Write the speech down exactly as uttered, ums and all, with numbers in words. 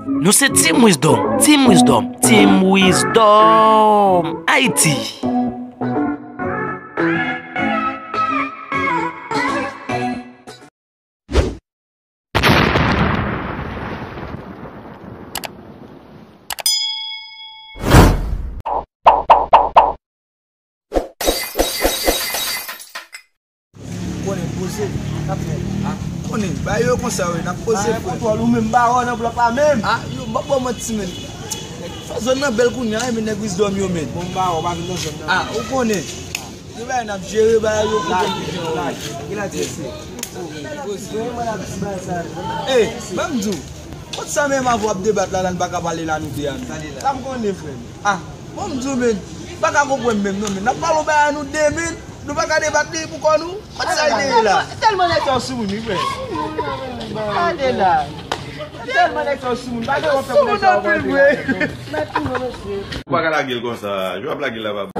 Nou se Team Wisdom, Team Wisdom, Team Wisdom Haiti. Konnen poze, n ap fè. Ah, konnen, ba yo konsa wi, n ap poze, frè. Kontwòl ou menm, ba wè nan blòk la menm. Ah, yo, m ap ba w manti, menn. Fè zòn nan bèl kounye a, men nèg Wisdom yo, menn. Bon, m ba wè, w pa vin nan zòn nan. Ah, ou konnen. Yo bay n ap jere, ba yo kontwòl. Lage, lage. Ki la di se? Eh, ban m di w. Kot sa menm avè w ap debat la, la n pa ka pale la nou de a menm? Sa m konnen, frè m. Ah, bon, m di w, menn, m pa ka konprann menm non, menn. N ap pale yon bagay nou de, menn. Nou pa ka debat li pou kò nou. Kot sa l te ye la? Tèlman nèg sa w sou moun, wi, frè. Gade la. Tèlman nèg sa w sou moun. Pa gen yon fè pou nèg sa w anpil, vre. Ou pa ka lage l konsa. Jan w ap lage l la pa bon.